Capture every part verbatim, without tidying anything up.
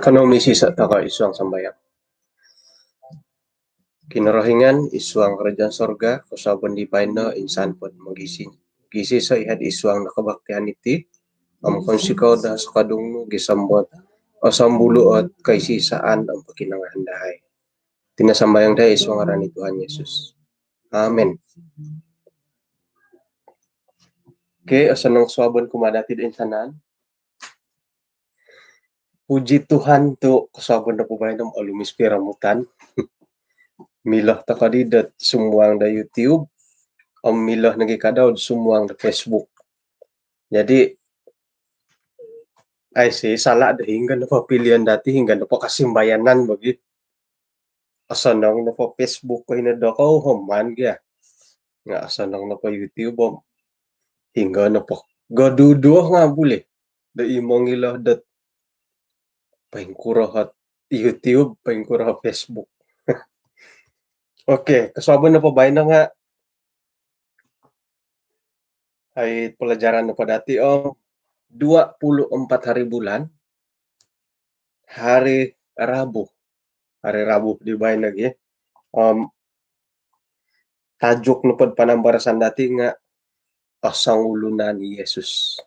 Kanou misisa' toko' id suang sambayang. Kinorohingan id suang karajaan sorga, kosuabon di baino insan pod mogisi, mogisiso' ihad id suang do kabaktian iti om kounsikou do sokodung nu gisom dot osombulu' ot koisisaan om pokinongohan dahai. Iti no sambayang dahai id suang ngaran di Tuhan Yesus. Amin. Okey, osonong kosuabon kumaa dati do insan. Puji Tuhan tu' kosuabon nopo baino om olumis piromutan. Milo toko' di dot sumuang do YouTube om milo nogi' kadau sumuang do Facebook. Jadi aiso sala' do hinonggo nopo pilion dati, hinonggo nopo kasimbayanan bo gi. Osonong nopo Facebook ko hino dokou om maan gia. Nga' osonong nopo YouTube om hinonggo nopo. Goduduo nga' buli do i mongilo dot poingkuro ot YouTube, poingkuro ot Facebook. Okey, kosuabon nopo baino nga' ai pelajaran nopo dati om dua puluh empat hari bulan, hari Rabu. Hari Rabu di baino gi. Om tajuk nopo do panambarasan dati nga' Osongulunan i Yesus.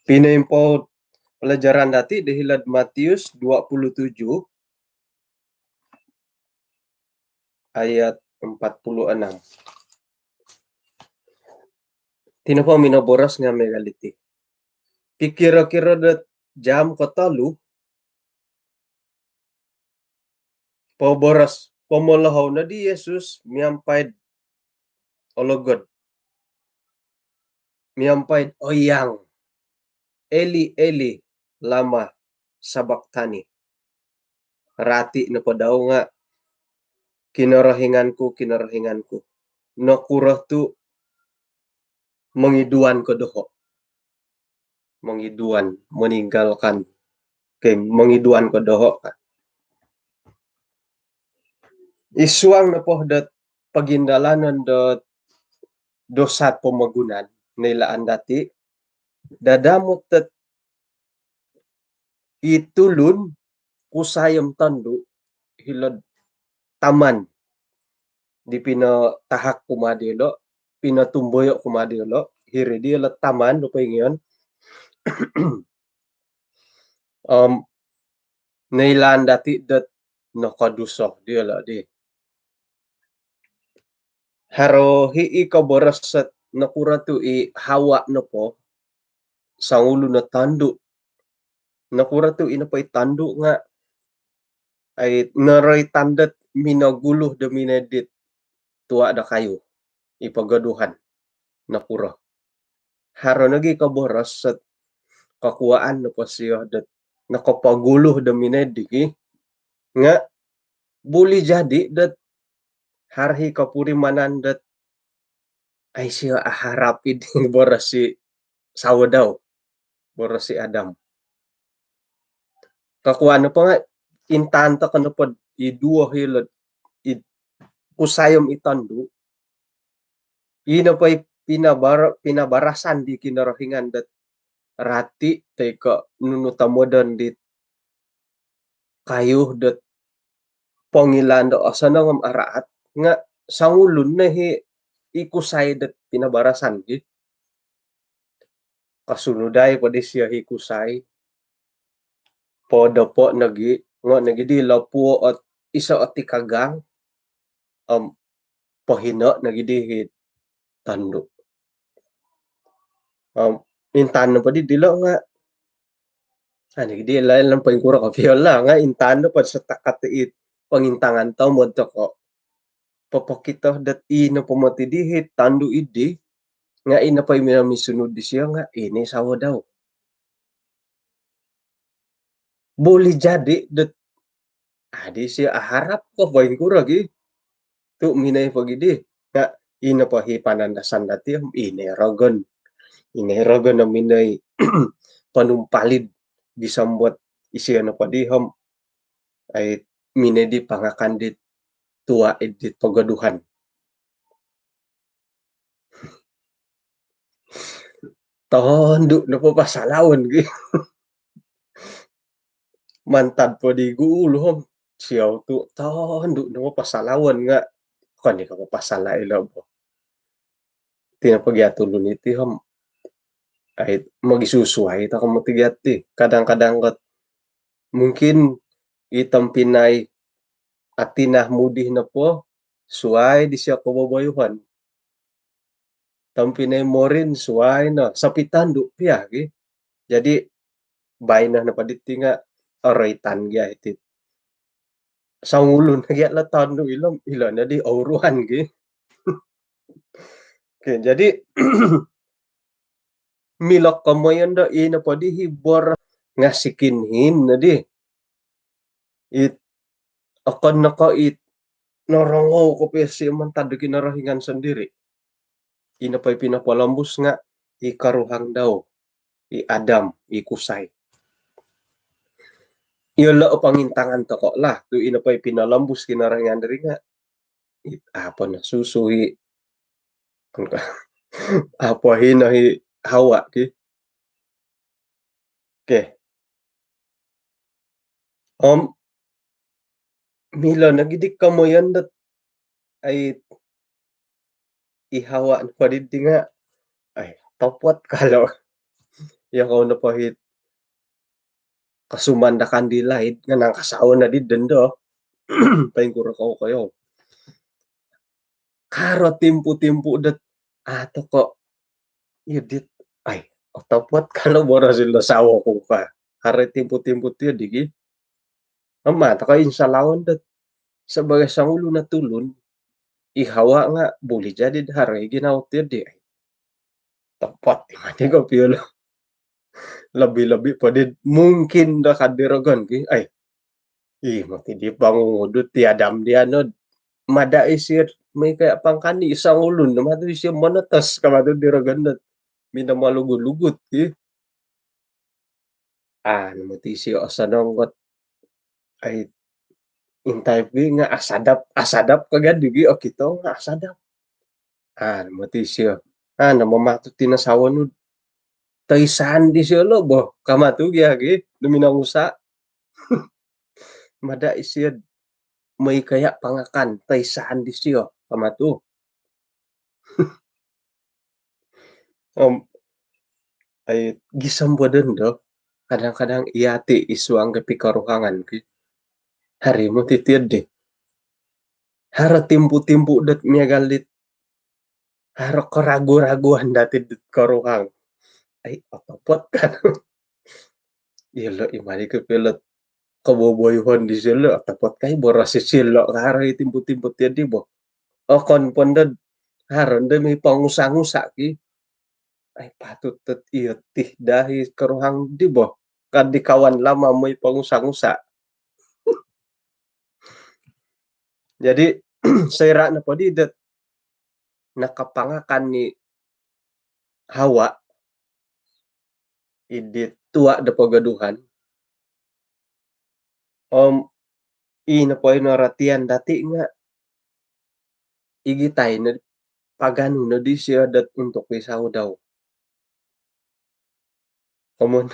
Pinoimpou pelajaran dati do hilo'd Matius dua puluh tujuh ayat empat puluh enam. Iti nopo minoboros nga' miagal diti. Pikiro-kiro dot jam kotolu, poboros, pomolohou no di Yesus miampai'd ologod. miampai do oyang, "Eli, Eli, lama sabachthani?" Rati nopo dau nga, "Kinorohingan ku, Kinorohingan ku, nokuro tu mongiduan ko doho?" Mongiduan, meninggalkan. Okey, mongiduan ko doho ka. Id suang nopo dot pogindalanon dot dosa pomogunan, noilaan dati, dadamot dot i tulun kusai om tondu hilo'd taman di pinatahak kumaa diolo, pinatumboyo kumaa diolo, hiri diolo taman do poingion. Om noilaan dati dot nokoduso diolo di. Haro hi i koboros dot nokuro tu i Hawa nopo songulun o tondu. Nokuro tu i nopo i tondu nga, ai, noroitan dot minogulu do minongoi dit tua do kayu, i pogoduhan. Nokuro? Haro nogi koboros dot kokuaan nopo sio dot nokopogulu do minongoi digi, nga buli jadi dot haro hi kopurimanan dot, ai, sio aharap id boros i sawo dau, boros i Adam. Kokuaan nopo nga, intangan toko nopo i duo hilo, i kusai om i tondu, i nopo i pinabar-, pinabarasan di Kinorohingan dot rati toi ko nunu tomodon dit kayu dot pongilaan do osonong om araat, nga songulun no hi i kusai dot pinabarasan ki. Kosunudai po di sio hi kusai. Podopo nogi, ngo nogi di lopuo ot iso ot i kagang, om pohino nogi di hi tondu. Om intangan nopo di dilo nga, ani di lain lam poingkuro kopio lah, nga intangan nopo setakat i pongintangan tomod toko. Popokito dot i nopo moti di hi tondu idi, nga i nopo i minomisunud disio nga i no i sawo dau. Buli jadi dot, adi sio aharap ko poingkuro gi tu minongoi pogi di. Nga i nopo hi panandasan dati om i no i rogon. I no i rogon om i no i ponumpalid di sombot isio nopo di om, ai, minongoi di pangakan dit tua id dit pogoduhan. Tondu nopo pasalaon gi. Mantad po di gulu om siou tu tondu nopo pasalaon nga, okon i ko pasala ilo bo. Tina pogi tulun iti om, ai, mogisusuai toko moti gia ti. Kadang-kadang kot mungkin i tompinai Atina Mudi nopo suai disio koboboyuhon. Tompinai Morin suai no, sopitondu pia gi. Jadi baino nopo diti nga oroitan gia iti. Songulun gia lo tondu ilo, ilo no di ouruan gi. Okey, jadi milo komoyon do i nopo di hi boros nga sikin hin no di. It, okon no ko it norongou kopio sio mantad do Kinorohingan sondiri. I nopo i pinopolombus nga i koruhang dau, i Adam, i kusai. Iyolo pongintangan toko lah tu i nopo i pinolombus Kinorohingan diri nga, i, apo no susu i, apo hino hi Hawa ki. Okey. Om milo nogi di komoyon dot, ai, i Hawa nopo diti nga, ai, otopot kalo. Iyokou nopo hi kosumandakan di laid nga nangkasawo no di dondo. Poingkuro kou koyo. Haro timpu-timpu dot, ah, toko, iyo dit, ai, otopot kalo boros ilo sawo ku ka. Haro timpu-timpu ti di gi. Om maan toko insalaon dot sebagai songulun o tulun, i Hawa nga buli jadi do haro i ginawo ti di. Topot i mati kopio lo. Lobi-lobi po di mungkin do kad di rogon ki. Ai, ih, mati di pangungudut ti adam dia no. Mada isir, mai kaya pangkani isang ulun no matu isir monotos ka matu di rogon no. Mina malugut-lugut ki. Ah, namo ti sio osonong got. Ai, intai pi nga asadap, asadap kagad digi okito nga asadap. Ah, namo ti sio. Ah, namo matu tina sawo nu. Toisan di sio lo bo. Ka matu gi agi, duminang usa. Mada isio mai kaya pangakan, toisan di sio. Ka matu. Om, ai, gisom badan do, kadang-kadang iya ti isuang ke pikoruhangan ki. Hari mo titiad di. Haro timpu-timpu dot miagal dit. Haro keragu-raguan dati dit koruhang. Ai, otopot kan. Iyolo i mari ko pilot koboboyuhon di silo, otopot kai boros silo karo i timpu-timpu tiadi bo. Okon pondod haro ndo mi pangusa-ngusa ki. Ai, patut tot iyo tih dahi koruhang di bo. Kad di kawan lama moi pangusa-ngusa. Jadi, soira nopo di dot nakapangakan ni Hawa, i di tua do pogoduhan. Om, i nopo i noratian dati nga igitai no, paganu no di sio dot untuk i sawo dau. Komon,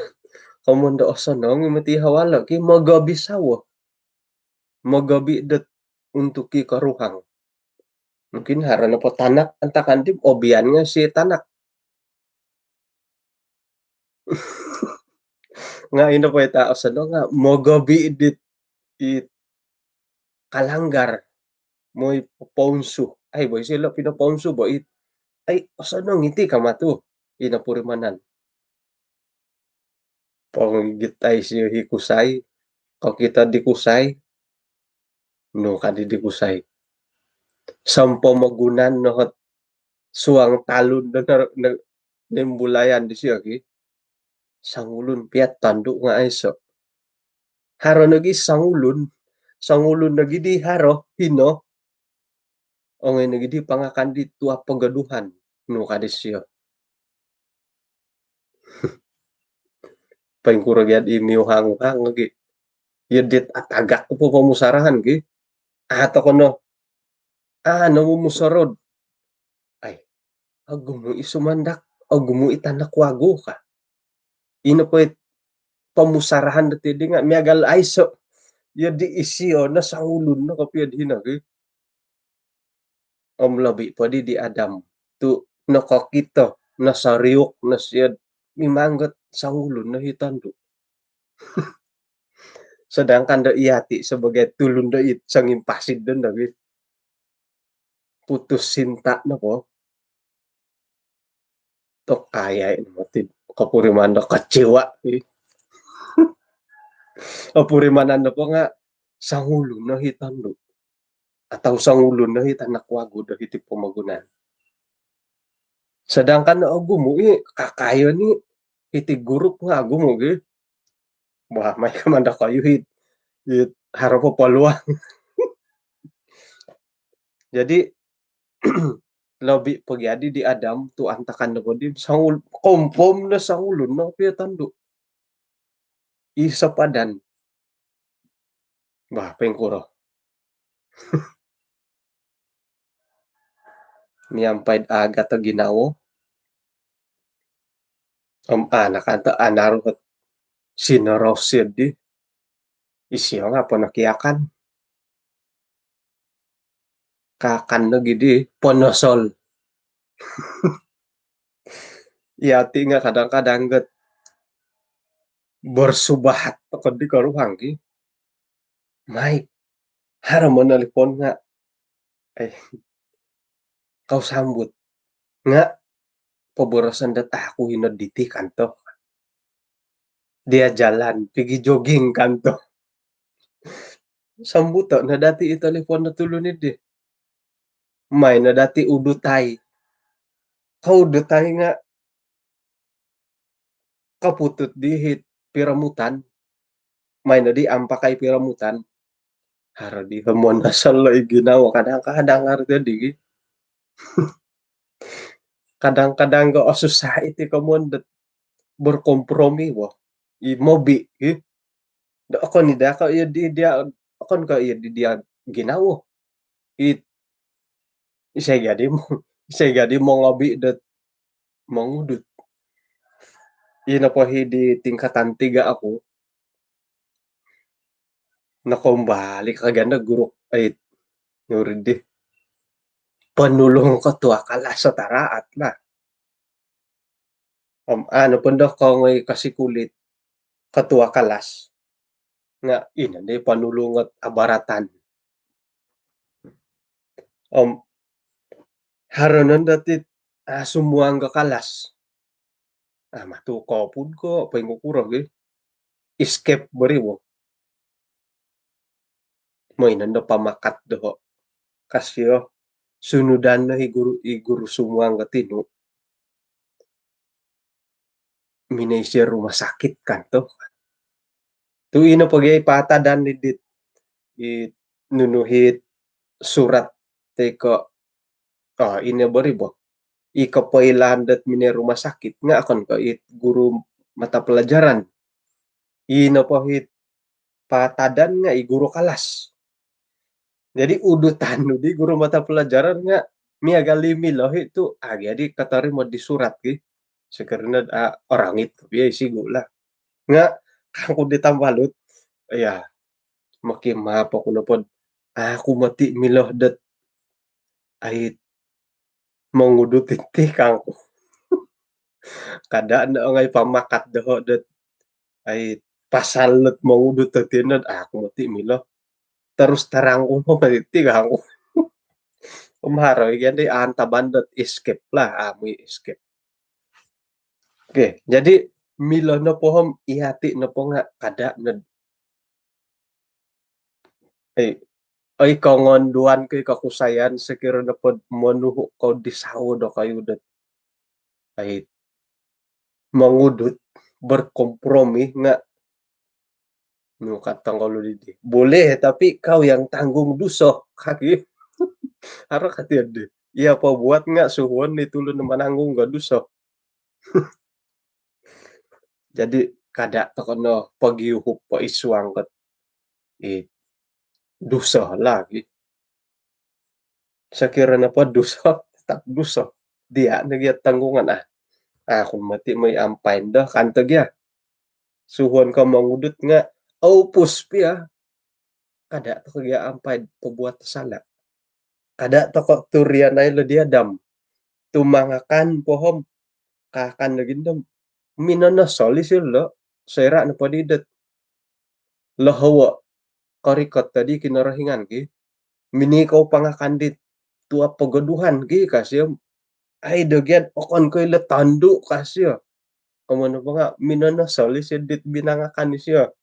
komon do osonong i mati Hawa lo ki mogobi sawo. Mogobi dot untuk i koruhang. Mungkin haro nopo tanak antakan di obian nga si tanak. Nga ino po ita osonong nga mogobi dit i kalanggar moi pounsu. Ai, boi silo pino pounsu bo it. Ai, osonong iti ka matu. Ino purimanan. Pongigit ai sio hi kusai. Kokito di kusai. Nu kadi di kusai. Sompomogunan no hot suang talun do no, no, nimbulayan di sio ki. Songulun pia tondu nga aiso. Haro nogi songulun. Songulun nogi di haro hino. Ongoi nogi di pangakan di tua pogoduhan. Nu kadi sio. Poingkuro gia di miuhang-uhang lagi. Iyo dit atagak po pomusarahan ki. Ato kono. Ah, nomu musorod. Ai, ogumu i sumandak, ogumu i tanak wagu ka. Ino po i pomusarahan dati di nga miagal aiso. Iyo di isio no songulun no kopio di hino ki. Om lobi po di di adam tu nokokito, nosoriuk, nosiod mimanggot songulun no hi tondu. Sedangkan do iyati sebagai tulun do it songimpasid do nogi putus cinta nopo. Tok kaya ini mati kopuriman do kecewa. Kopurimanan nopo nga songulun no hi tondu. Atau songulun no hi tanak wagu do hiti pomogunan. Sedangkan ogumu i kakayo ni hiti grup nga ogumu gi. Wah, mai ka manda kayu hit. It haro po peluang. Jadi, lobi po gia di di adam tu antakan do bodi songul-, kompom no songulun no pia tondu. I sepadan. Bah, poingkuro. Miampai agat o ginawo. Om anak anto anaru ot sinorosid di. Isio nga ponokiakan. Kakan nogi di ponosol. Iyati nga kadang-kadang got bersubahat toko di koruhang ki. Mai, haro monolipon nga, eh, kau sambut. Nga, poboroson dot aku hino diti kanto. Dia jalan, pigi jogging kanto. Sambuto no dati i telepon do tulun i di. Mai no dati udutai. Kau udutai nga kaputut di hit piromutan, main di ampakai piromutan. Haro di monosol lo i ginawo kadang-kadang haro di gi. Kadang-kadang ga osusah iti komon dot berkompromi wo. I mobi i. Do okon i dia ko iya di dia, okon ko iya di dia ginawo. I isai gadi mo, isai gadi mongobi dot mongudut. Ino po hi di tingkatan tiga aku. Nakaumbali ka ganda guru ai nuri di panulung ketua kalas setaraat lah. Om anu pun do kongoi kasi kulit ketua kalas. Nga ino di panulung abaratan. Om haro nondo ti, ah, sumuang ga kalas. Ah, matu kopud ko, poingkukuro gi. Escape beri wo. Moi nondo pamakat doho. Kasio, sunudan no i guru, i guru sumuang ga tinu. Minoi isio rumah sakit kan tu. Tu ino pogi ai patadan di dit i nunu hit surat tiko. Oh, ino beri bo. I kopoilaan dot minoi rumah sakit nga okon ko it guru mata pelajaran. Ino po hit patadan nga i guru kalas. Jadi udutan nu di guru mata pelajaran nga miagal i milo hi tu, ah, jadi katarimo di surat ki. Sekiranya, ah, orongit ko biai sigu lah. Nga kangku di tambalut. Ya, maki mapo ku nopod. Aku mati milo dot ai mongudut iti kangku. Kada no ngai pamakat doho dot ai pasal dot mongudut iti nod aku mati milo. Terus terang ku mo iti kangku. Om haro i gandi antaban dot escape lah, amu escape. Oke, jadi milo nopo om iyati nopo nga kada nod ai, ai kongonduan ko i kakusayan sekiranya pod monuhu ko di sawo do kayu dot ai mongudut berkompromi nga nu katang kalu di. Boleh, tapi kau yang tanggung duso kaki. Haro kati di. Iya po buat nga suhuon ni tulun mananggung ga duso. Jadi kada toko no pogiuhup po isuang kot i duso lagi. Sekiranya po duso, tetap duso. Dia nogi tanggungan ah. Aku mati moi ampain doh kanto gia. Suhuon ko mongudut nga opus pia. Kada toko gia ampai pabuat salah. Kada toko turian ai lo dia dam. Tumangakan pohom kakan lagi dam. Minonosol isio lo soira nopo di dot lohowo korikot tadi Kinorohingan ki. Mini kou pangakan di tua pogoduhan ki kasio. Ai dogian okon ko ilo tandu kasio. Komono po nga minonosol isio dit binangakan isio.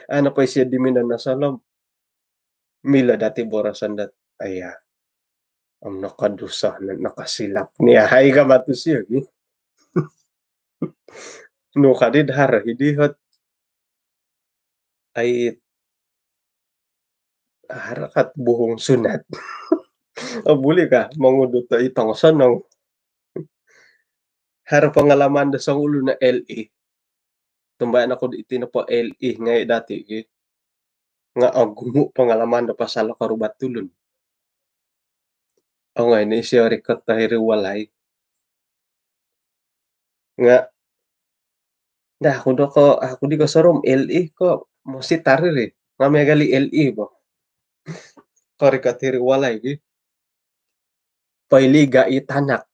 Ano po isio di minonosol om milo dati boroson dot aya om nokoduso, nokosilap ni ahai ka matu sio gi. Nu kadi dahar hidi hot ai harakat buhung sunat. Oh, boleh kah mongudut i tongosonong? Haro pengalaman do songulun no L I. Tumbayaan aku iti nopo L I ngai dati gi. Nga ogumu pengalaman do pasal korubat tulun. Ongoi ni isio rikot do hiri walai. Nga dah aku do ko aku di ko sorum L I ko mesti tariri. Nga miagal i L I bo. Korikot hiri walai gi. Poiliga i tanak.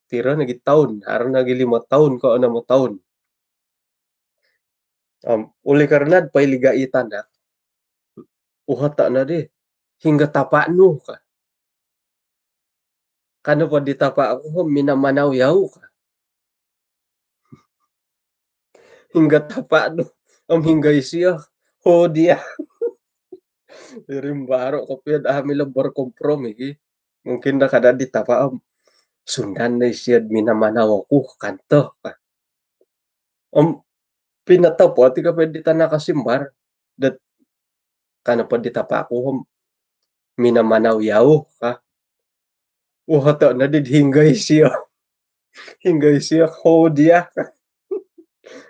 Piro nogi taun? Haro nogi limo taun ko onom taun. Om oleh karena poiliga i tanak, uhoto no di hinggo tapa nu ka. Kano po di tapa aku ho minamanau yau ka. Hinggo tapa nu om hinggo isio ho dia. Iri baru kopio dah milo berkompromi ki. Mungkin dah kada di tapa om sundan no isio minamanau aku kanto ka. Om pinatopot i kopio di tana' kasimbar dot, ka nopo di tapa' ku om, minamanau yau ka. Uhoto' noddi hinggo isio. Hinggo isio, hoo diya.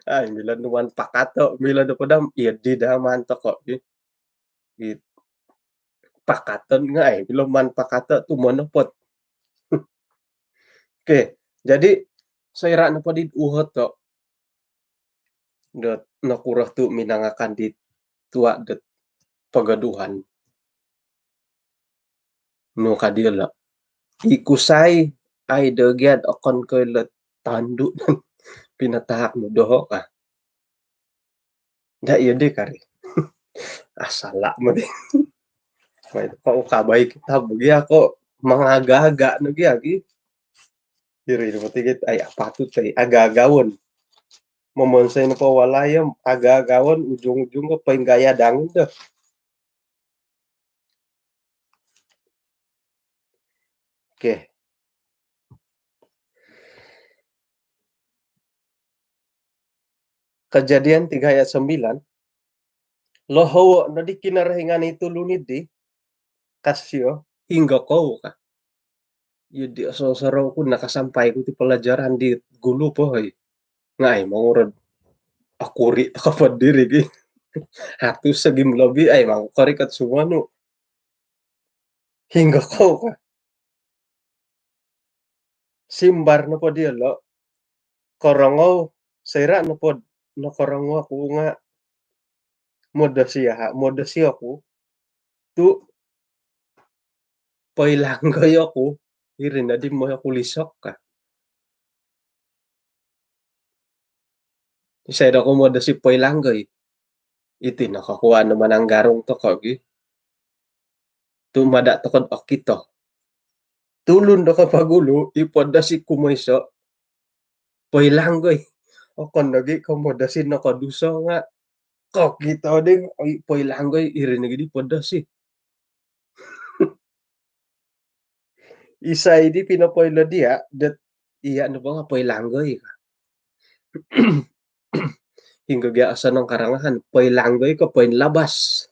Ai, milo nu maan pakato', milo nu po daa, iyo di daa maan toko' gi. It pakaton nga' ai, milo maan pakato' tu' monopot. Okey, jadi soira' nopo di uhoto' dot nokuro tu' minangakan di tua' dot pogoduhan. Nu ka diyolo', i kusai, ai do gia'd okon ko' ilo tondu' pinatahak nu doho' ka. Nda' iyo di kari. Asala' moti. Mai ko' ukabai kitab gia ko' mangaga-aga' no gia gi. Iri no moti git, ai apatut ai aga-agawon. Momonsoi nopo walai om aga-agawon, ujung-ujung ko' poinggayad angin do. Okey. Kejadian tiga ayat sembilan. Lohowo' noddi Kinorohingan i tulun iddi, ka sio, hinggo kou ka. Iyo di osorou ku nakasampai ku ti pelajaran di gulu po, hoi. Nga' ai, mongurod. Okuri' toko' po diri gi. Hatus segi molobi, ai, mongkorikot sumonu. Hinggo kou ka. Simbar nopo diyolo', korongou, soira' nopo nokorongou oku nga' modosi, aha, modosi oku tu' poilanggoi oku, iri noddi mooi oku lisok ka. Isai do komodosi poilanggoi? Iti no kokuwaan do mananggarung toko' gi. Tu' mada' toko'd okito. Tulun do kopogulu, i podosi kumoiso', poilanggoi. Okon nogi' komodosi nokoduso nga' kokito di, oi, poilanggoi, iri nogi' di podosi. Isai di pinopoilo diya' dot iya' nopo nga' poilanggoi ka. Hinggo gia' osonong karangahan, poilanggoi ko' poinlabas.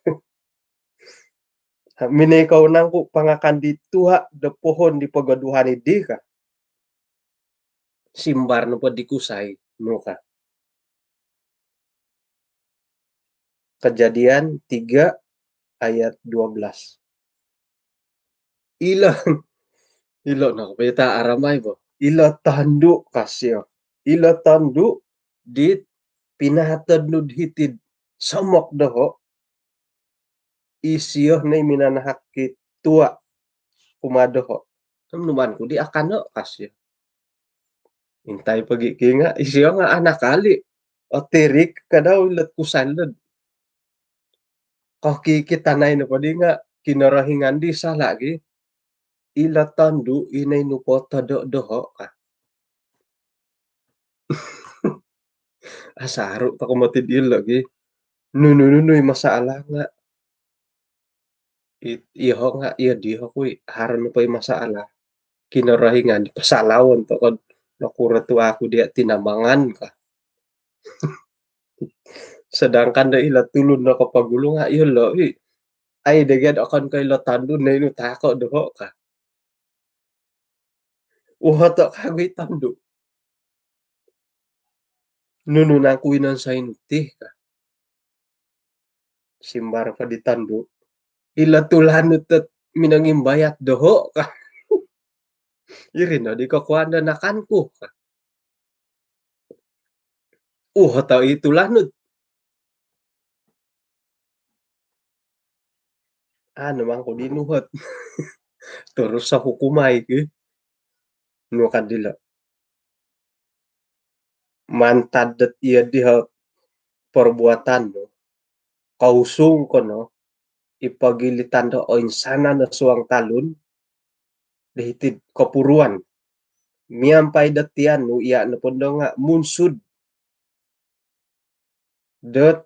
Minoi kou nangku pangakan di tua' do pohon di pogoduhan iddi ka. Simbar nopo di kusai nu ka. Kejadian tiga ayat dua belas. Ilo, ilo no kopio ta aramai bo. Ilo tondu' ka sio. Ilo tondu' dit pinahatod nu'd hiti'd somok doho', isio no i minanahak i tua' kumaa doho'. Om nu maan ku di akano' ka sio. Intai pogi' ki nga' isio nga' anak kali'. Otirik kadau ilo'd kusai lo'd kokikitanai nopo di nga' Kinorohingan di sala' gi. Ilo tondu' ino i nu po todo' doho' ka. Asaru' toko' moti dilo' gi. Nunu-nunu i masalah nga' i-, iyoho' nga' iyo diho' ku i, haro nopo i masalah, Kinorohingan di pasalawon toko'd nokuro tu' aku diya' tinamangan ka. Sedangkan do ilo tulun do kopogulu nga' iyolo' i, ai, dogod okon ko' ilo tondu' no i nu tako' doho' ka. Uhoto' kagu i tondu'. Nunu nangku winonsoi nu ti ka. Simbar po di tondu', ilo tulanud dot minongimbayat doho' ka. Iri no di kokuwaan do nakan ku ka. Uhoto' i tulanud. Anu mangku di nuhot. Terus ohukumai ki. Nu ka dilo'. Mantad dot iyo diho' perbuatan nu, kousung ko no i pogilitan do oinsanan o suang talun do hiti'd kopuruan. Miampai do tiyan nu, iya' nopo ndo nga' munsud dot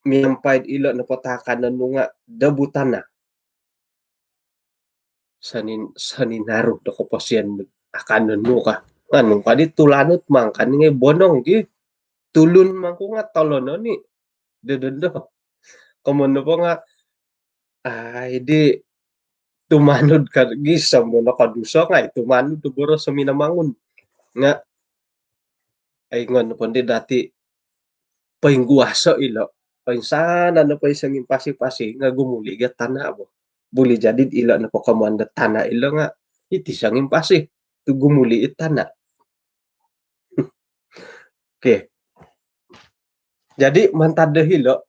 miampai'd ilo' nopo taakanon nu nga' do butana'. Soni-, soninaru do koposiyon akanon nu ka. Anu kadi tulanut mangkan ngai bonong gi. Tulun mangku nga tolono ni. Dodondo. Komoyon nopo nga, ai di tumanud ka gisom bo nokoduso ngai tumanud do boros Minamangun. Nga, ai ngon nopo ndi dati poingguaso ilo. Poinsanan nopo i songimpasi-pasi nga gumuli ga tana bo. Buli jadi ilo nopo komoyon do tana ilo nga iti songimpasi tu gumuli i tana. Okey. Jadi mantad do hilo,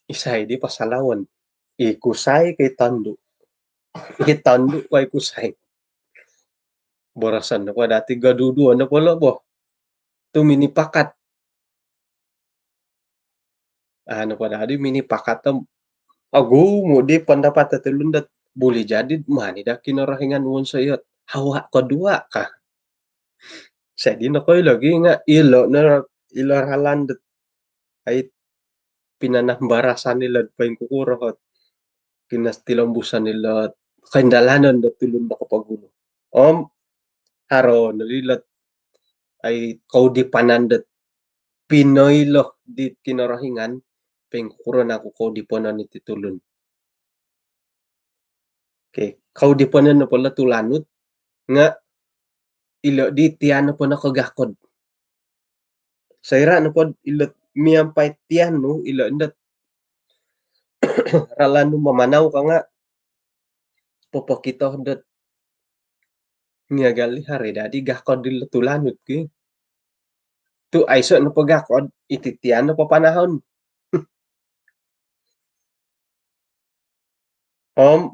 isai di pasalawon? I kusai ko i tondu? I tondu ko i kusai? Boroson nopo dati gaduduo nopo lo bo. Tu minipakat. Anu po dadi minipakat om ogumu di pandapat do tulun dot buli jadi mani da Kinorohingan wonsoyo Hawa kedua ka. Sadi nokoilo gi nga ilo no, ilo ralan dot ai pinanambarasan ilo poingkukuro ot kinatilombuson ilo kaindalanon do tulun do kopogulu. Om haro no ilo ai koudipanan dot pinoilo di Kinorohingan, poingkuro nangku koudipanon iti tulun. Okey, koudipanon nopo lo tulanut nga ilo di tian nopo nokogakod. Soira nopo ilo miampai tian nu ilo ndot ralan nu mamanau ka nga popokito dot miagal i hari dadi gakod ilo tulanut ki. Tu aiso nopo gakod iti tian nopo panahon. Om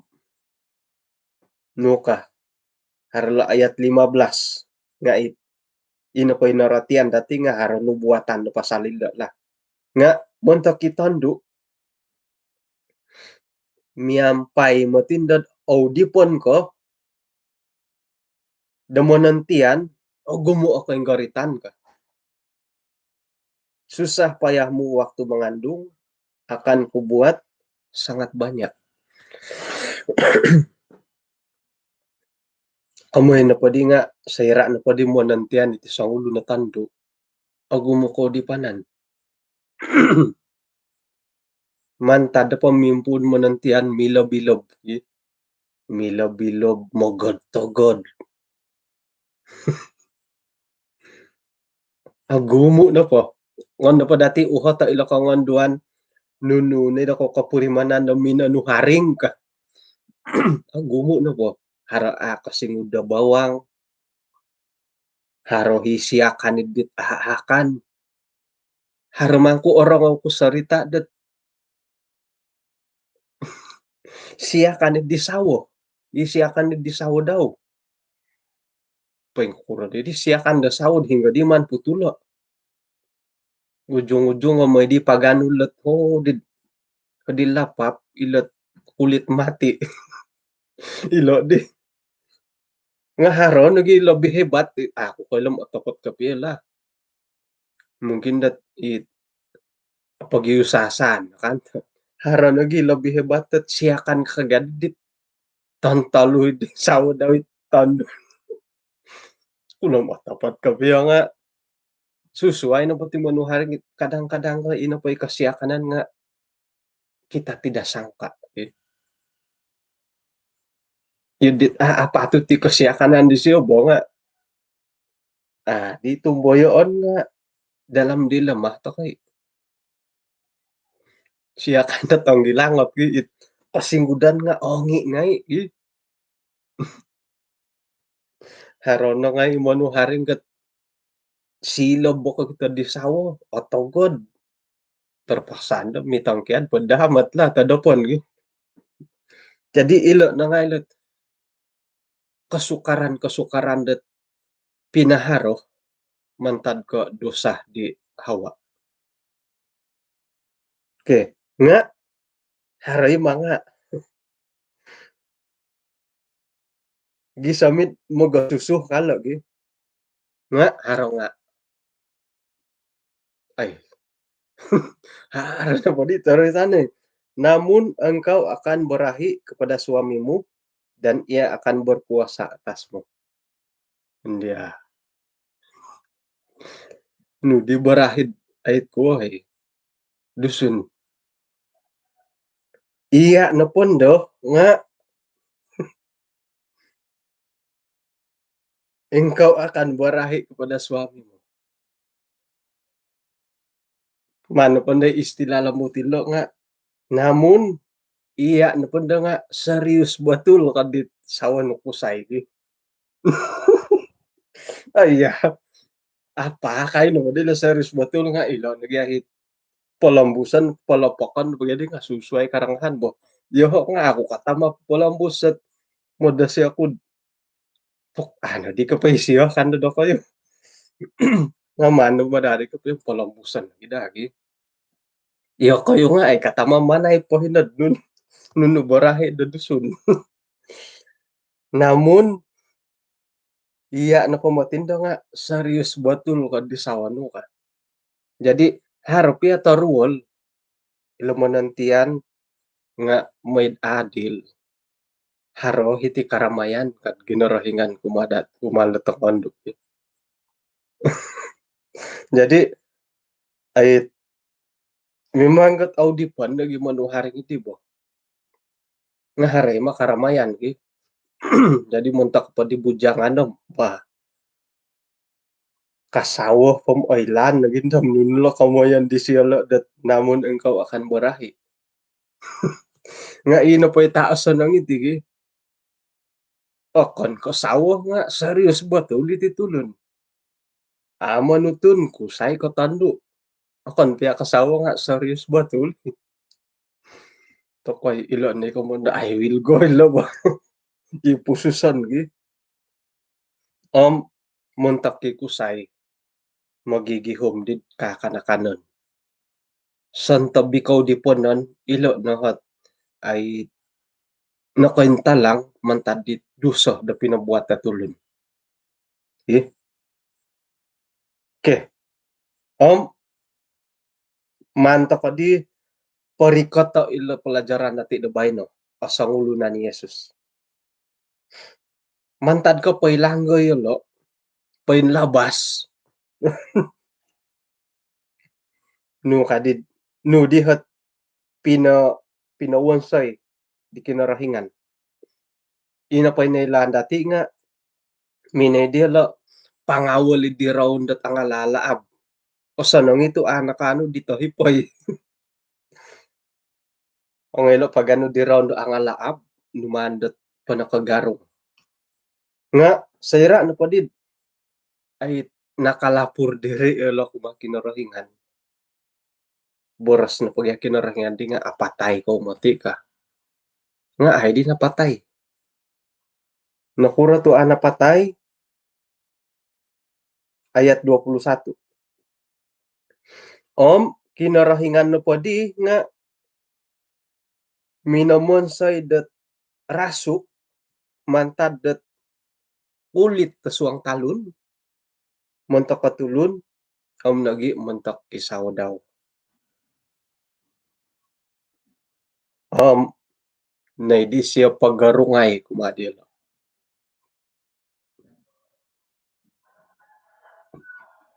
nu ka, haro lo ayat lima belas nga i, ino po i norotian dati nga haro nubuatan do pasal ilo lah. Nga montok i tondu miampai moti ndot oudipon ko do monontian, ogumu o koinggoritan ka. Susah payahmu waktu mengandung akan kubuat sangat banyak. Komoyon nopo di nga soira nopo di monontian iti songulun o tondu, ogumu koudipanan. Mantad do pomimpuun monontian milob-ilob, i milob-ilob, mogod-togod. Ogumu nopo. Ngon nopo dati uhoto ilo kongonduan nunu ni do kopurimanan do minonuharing ka. Ogumu nopo. Haro a kosingud do bawang. Haro i siakan i dit aakan. Haro mangku orongou ku sorita dot siakan i di sawo. I siakan i di sawo dau. Poingkuro di, di siakan do sawo hinggo di man putulo. Ujung-ujung o moi di paganu lot ho di, di lapap ilot kulit mati. Ilo di. Nga haro nogi lebih hebat. Aku koilo om otopot kopio lah. Mungkin dot i pogiusasan kan. Haro nogi lebih hebat dot siakan kagadit. Tontolu di sawo dau i tondu. Kulo om otopot kopio nga susuai nopo ti monuharing kadang-kadang ko ino po i kosiakanan nga kita tidak sangka. Iyo dit a, apatut ti kosiakanan disio bo nga a, di tumboyoon nga dalam dilema tokou. Siakan do tonggilangot gi it kosinggudan nga ongi ngai gi. Haro no ngai monuharing kat silob bo kokito di sawo, otogod. Terpaksa ndo mitongkiad po damat lah todopon gi. Jadi ilo no ngai lot kosukaran-kosukaran dot pinaharo mantad ko dosa di Hawa. Okey, nga haro i manga. Gisom it mogosusu kalo gi. Nga haro nga. Ai. Haro nopo di terus ane. Namun engkau akan berahi kepada suamimu dan ia akan berkuasa atasmu. Ndia. Nu di barahi ait kuo, hei. Dusun. Iya nopo ndo nga engkau akan barahi kepada suamimu. Manu pandai istilah lembut ilo nga, namun iya nopo ndo nga serius betul ka di sawo nu kusai ki. Ah, iya. Apa kai no model serius betul nga ilo nogi ahit polombusan, polopokon, begini nga susuai karangahan bo. Yo nga aku kata ma polombusan. Modasi aku pok, anu di kepaisi yo kan do koyo. Nga manu madari kepaisi polombusan lagi dah lagi. Yo koyo nga ai kata ma manai po hinod nun, nunu barahi do Dusun. Namun iya nopo moti ndo nga serius betul ka di sawo nu ka. Jadi haro pia toruol ilo monontian nga maid adil. Haro hiti karamayan ka Kinorohingan kumaa dati, kumaa lo tongondu. Jadi ai memang kat au dipan lagi manu hari iti bo. Nga haro ma karamayan ki. Jadi montok po di bujangan om, bah. Kasawo pom oilaan lagi ndam nunu lo komoyon disio lo dot namun engkau akan barahi. Nga ino po ita osonong iti ki. Okon ko sawo nga serius betul iti tulun. Amo nutun kusai ko tondu. Okon pia ko sawo nga serius betul. Tokoi ilo ni komondo, I will go ilo bo. I pususan ki. Om montok ki kusai mogigihum di kakanakanon. Sontob ikou di ponon ilo no hot ai nokointalang mantad di duso do pinobuat do tulun. Ih. Okey. Om maan toko di porikoto ilo pelajaran dati do baino, osongulun ni Yesus. Mantad ko poilanggo yolo, poinlabas. Nu kadi, nu di hot pino, pinowonsoi di Kinorohingan. Ino poinoilaan dati nga minoi diolo pangawal di roun dot angalaab. Osonong itu anak anu di tohipoi. Ongoi ilo paganu di roun do angalaab, numaan dot ponokogarung. Nga soira nopo di ai nakalapur diri ilo kumaa Kinorohingan. Boros nopo gia Kinorohingan di nga apatai kou moti ka. Nga ai di napatai. Nokuro tu apatai? Ayat dua puluh satu. Om Kinorohingan nopo di nga minomonsoi dot rasuk mantad dot kulit do suang talun, montok ko tulun, om nogi montok i sawo dau. Om nai disio pogarungai kumaa diolo.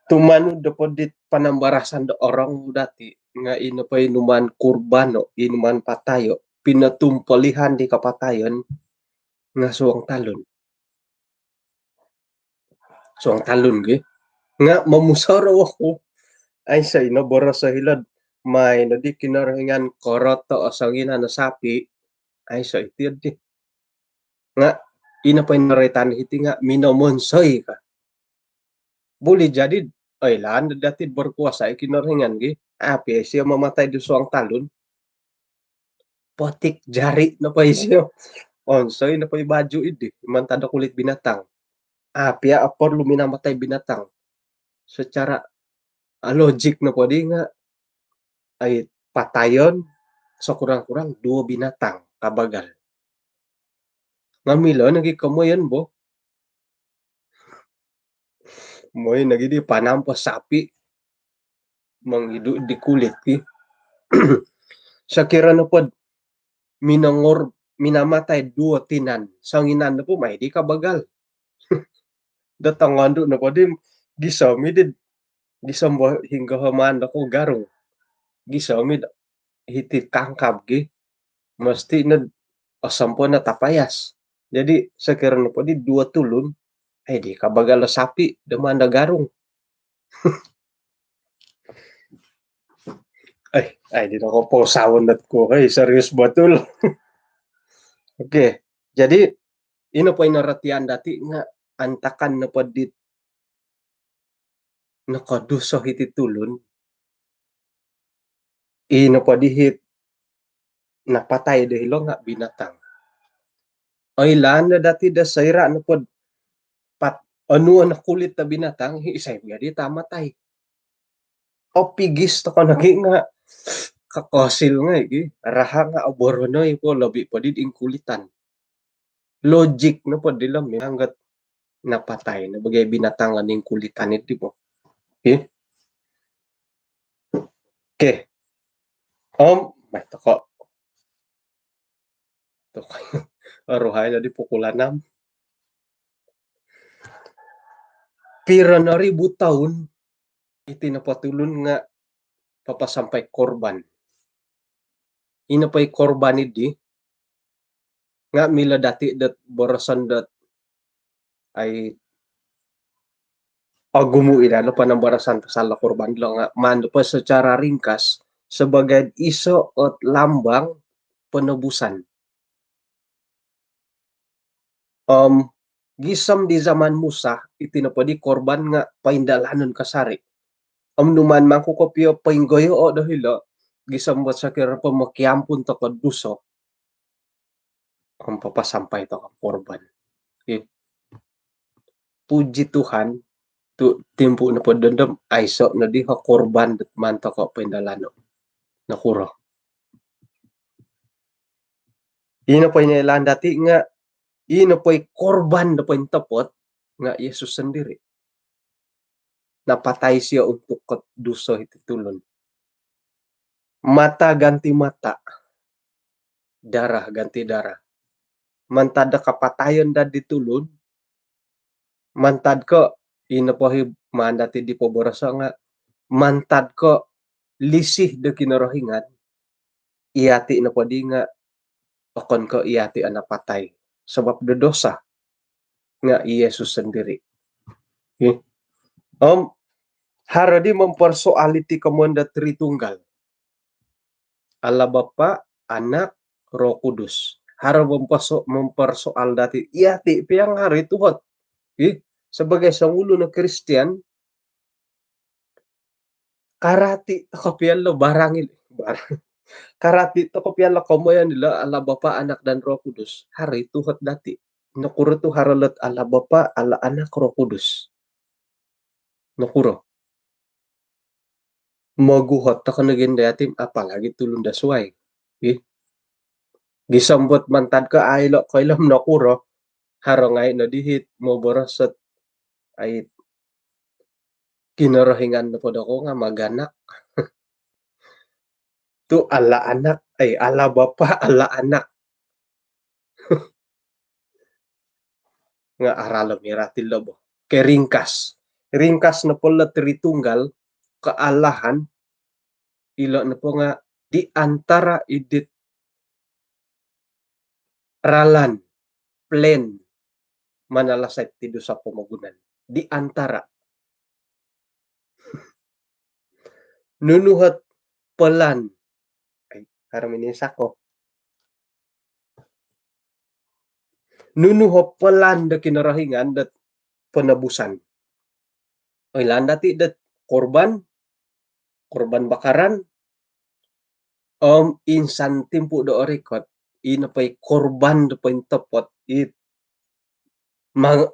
Tumanud do podit panambarasan do orongou dati nga ino po i numaan kurbano, i numaan patayo, pinotumpolihan di kapatayon nga suang talun. Suang talun gi. Nga momusorou oku. Aiso ino boros o hilo'd maai nodi Kinorohingan koroto o songinan o sapi. Aiso iti di. Nga ino po i noroitan hiti nga minomonsoi ka. Boleh jadi oilaan dati berkuasa i Kinorohingan gi. Api isio mamatai do suang talun. Potik jari nopo isio. Onsoi nopo i baju idi mantad do kulit binatang. Api a perlu minamatai binatang. Secara logik nopo di nga ai patayon sekurang-kurang duo binatang kabagal. Nga milo nogi komoyon bo. Moi nogi di panampo sapi mongidu di kulit ki. Sokiro nopod minongor, minamatai duo tinan, songinan nopo mai di kabagal. Do tongondu nopo di gisom i di, gisom bo hinggo ho maan do ko garung. Gisom i do hiti kangkab gi. Mesti no osompo no tapayas. Jadi sokiro nopo di duo tulun, ai di kabagal o sapi do maan do garung. Ai, ai di noko po sawon dot ko, ai serius betul. Okey, jadi ino po ino ratian dati nga antakan nopo di nokoduso hiti tulun, i nopo di hit napatai do hilo nga binatang. Oilaan no dati do soira nopo pat onuo no kulit do binatang, hi isai bo gia di tamatai. Opigis toko nogi nga kokosil ngai gi, raha nga oboronoi po lobi po di ing kulitan. Logik nopo dilo memang got napatai no bagai binatang ning kulitan iti po. Okey. Okey. Om, mai toko. Toko. Aruhai jadi pukul enam. Piro no ribu toun iti nopo tulun nga papasampai korban. Ino po i korban idi nga milo dati dot boroson dot ai ogumu i dilo panambarasan pasal do korban dilo nga maan po secara ringkas sebagai iso ot lambang penebusan. Om gisom di zaman Musa, iti nopo di korban nga paindalanon kasari. Om numaan mangku kopio painggoyo do hilo, gisom bo sokiro po mokiampun toko duso. Om papasampai toko korban. Okey. Puji Tuhan, tu timpu nopo dondom aiso nodi ho korban dot maan toko paindalano. Nokuro? Ino po ino ilaan dati nga ino po i korban do pointopot nga Yesus sendiri. Napatai sio untuk kot duso hiti tulun. Mata ganti mata, darah ganti darah. Mantad do kapatayon dati tulun, mantad ko ino po hi maan dati di poboroso nga mantad ko lisih do Kinorohingan, iyati nopo di nga okon ko iyati o napatai sabab do dosa nga Yesus sendiri. Okey. Om haro di mempersoal iti komoyon do Tritunggal. Allah Bapa, Anak, Roh Kudus. Haro memperso-, mempersoal dati, iyati pia nga haro i tuhot. Okey. Sebagai songulun o Kristian, karati toko pia lo barang ilo, barang. Karati toko pia lo komoyon ilo Allah Bapa, Anak dan Roh Kudus. Haro i tuhot dati. Nokuro tu haro lot Allah Bapa, Allah Anak, Roh Kudus? Nokuro? Moguhot toko nogi ndo yatim, apalagi tulun do suai. Ih. Gisom bo mantad ko ai lo koilo om nokuro, haro ngai no di hit moboros ot ai Kinorohingan nopo doko nga maganak. Tu Allah Anak, ai Allah Bapa, Allah Anak. Nga aralom i rati lo bo. Okey, ringkas. Ringkas nopo lo Tritunggal, keallahan, ilo nopo nga di antara id dit ralan, plan, manalasai ti dusa pomogunan. Di antara. Nunu hot pelan. Ai, haro mini sako. Nunu hot pelan do Kinorohingan dot penebusan. Oilaan dati dot korban, korban bakaran, om insan timpu do orikot, ino po i korban do pointopot, it mang-,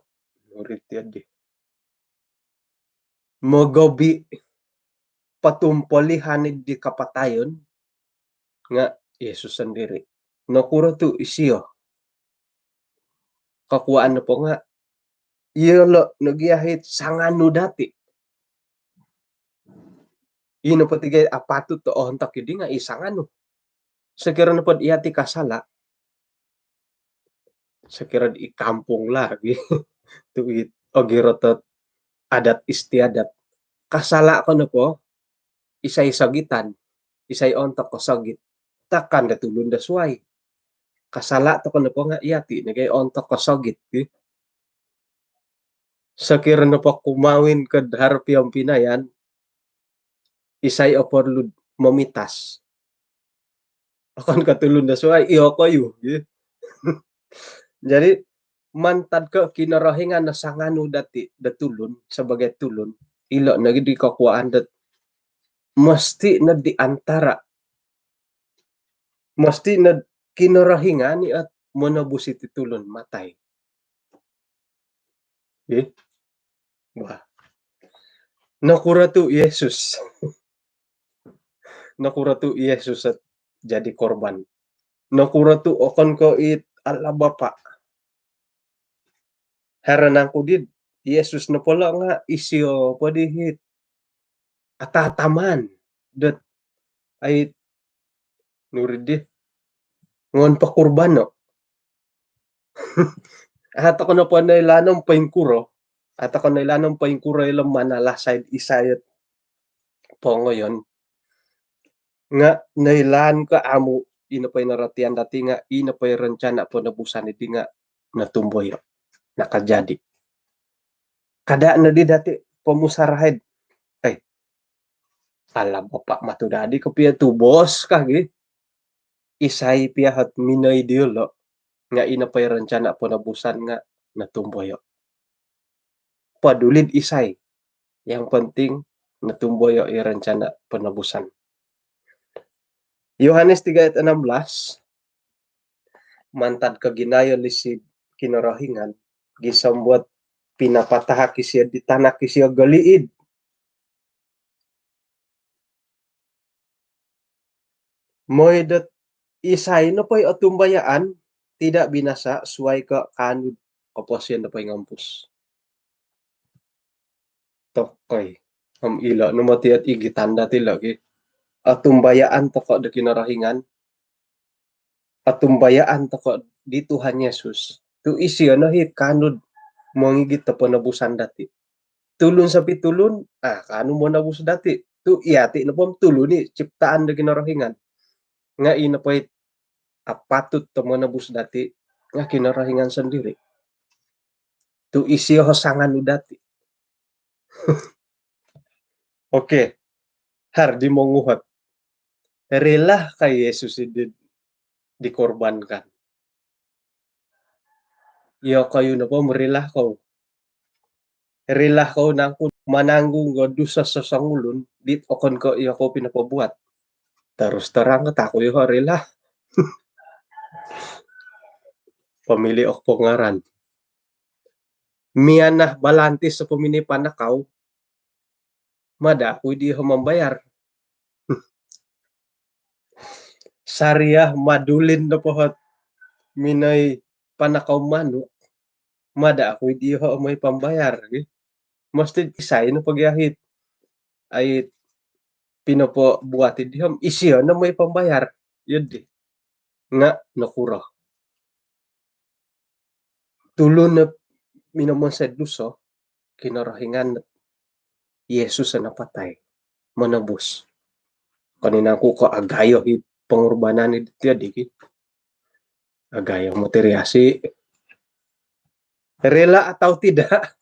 murid dia di. Mogobi patumpolihan di kapatayon, nga Yesus sendiri. Nokuro tu isio? Kakuaan nopo nga, iyolo nogi ahit sanganu dati. Ino po tiga apatut to ontok idi nga i sanganu. Sokiro nopo iyati kasala, sokiro di kampung lagi. Tu it ogirot ot adat istiadat. Kasala' ko nopo, isai sogitan, isai ontok ko sogit, takan do tulun do suai. Kasala' toko nopo nga' iyati' nogi ontok ko sogit, ki. Sokiro nopo kumawin ko do haro piompinayan, isai o porlu momitas? Okon ko tulun do suai, iyokoyu, ki. Jadi, mantad ko Kinorohingan no sanganu dati' do tulun, sebagai tulun, ilo' nogi di kokuaan dot mesti no di antara, mesti no Kinorohingan i' ot monobus iti tulun matai. Ih. Wah. Nokuro tu' Yesus? Nokuro tu' Yesus ot jadi korban? Nokuro tu' okon ko it Allah Bapa? Haro nangku dit Yesus nopo lo' nga' isio po di hit atataman dot ai nuri di ngon pakurbano'. Atau kono po noilaan om poingkuro, atau kono noilaan om poingkuro ilo manalasai isai ot pongoyon. Nga' noilaan ko amu', ino po i norotian dati' nga' ino po i rencana ponobusan diti nga' notumboyo', nakajadi. Kada' nodi dati' pomusarahaid, eh, Allah Bapa matu dadi kopio tu bos kah gi? Isai pia hot minoi diyolo' nga' ino po i rencana ponobusan nga' notumboyo'. Padulid isai, yang penting notumboyo' i rencana ponobusan. Yohanes tiga ayat enam belas, mantad ko ginayo lisid Kinorohingan, gisom buat pinapatahak isio di tanak isio goliid. Moi dot isai nopo i otumbayaan tidak binasa suai ko kaanu koposion do poingompus. Tokoi. Om ilo no moti ot igitan dati' lo gi. Otumbayaan toko' do Kinorohingan. Otumbayaan toko' di Tuhan Yesus. Tu' isio no hi kaanu mongigit do ponobusan dati'. Tulun sopi tulun, ah, kaanu monobus dati'. Tu' iyati' nopo tulun i' ciptaan do Kinorohingan. Nga' ino po i apatut do monobus dati' nga' Kinorohingan sondiri'. Tu' isio ho sanganu dati'. Okey. Haro di monguhot. Rela kah Yesus i di dikorbankan? Iyokoyu nopo om rela kou? Rela kou nangku mananggung do dusa sosongulun dit okon ko iyokou pinopobuat? Terus terang ko, taku iyoho' rela. Pamili' oku po ngaran. Mianah balantis o pamini panakau, mada' oku i' diho' mambayar. Sariah madulin nopo hot minoi panakau manuk, mada' oku i' diho' moi pambayar gi. Mesti isai nopo gi ahit ai pinopobuat i' diho' om isio no moi pambayar. Iyo di. Nga' nokuro? Tulun no minomonsoi duso, Kinorohingan, Yesus o napatai monobus. Okon i' nangku ko' agayo i pongurbanan i' diti di ki. Agayo moti ri asi. Rela atau tidak,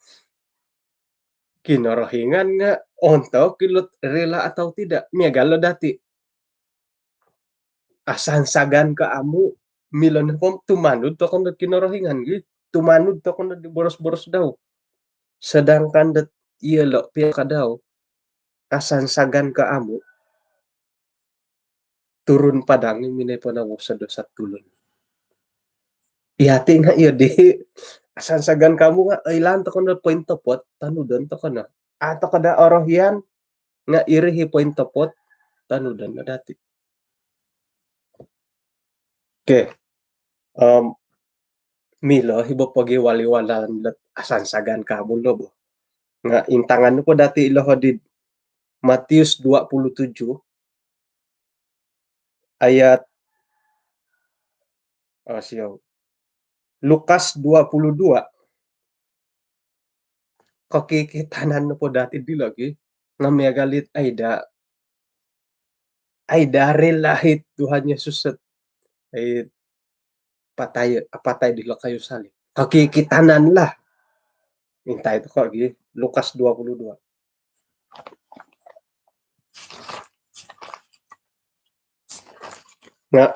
Kinorohingan nga' ontok ilo rela atau tidak. Miagal o dati'. Asansagan ko amu', milo nopo om tumanud toko' no Kinorohingan gi. Tumanud toko' no di boros-boros dau. Sedangkan dot iyolo' pia ka dau, asansagan ko amu', turun padang i' minoi ponobus do dusa tulun. Iyati' nga' iyo di, asansagan ko amu' nga' oilaan toko' no pointopot, tonudon toko' no. A' toko' daa orohian, nga' iri hi pointopot, tonudon no dati'. Okey. Om milo hi bo pogiwal-iwalan dot asansagan ko amu' lo bo. Nga' intangan nopo dati' ilo hodi Matius dua puluh tujuh ayat, oh, siou. Lukas dua puluh dua kokikitanan nopo dati' dilo' gi nga' miagal it ai daa, ai daa rela it Tuhan Yesus it, ai patai, apatai dilo' kayu salib. Kokikitanan lah. Intai toko' gi Lukas dua puluh dua. Nga'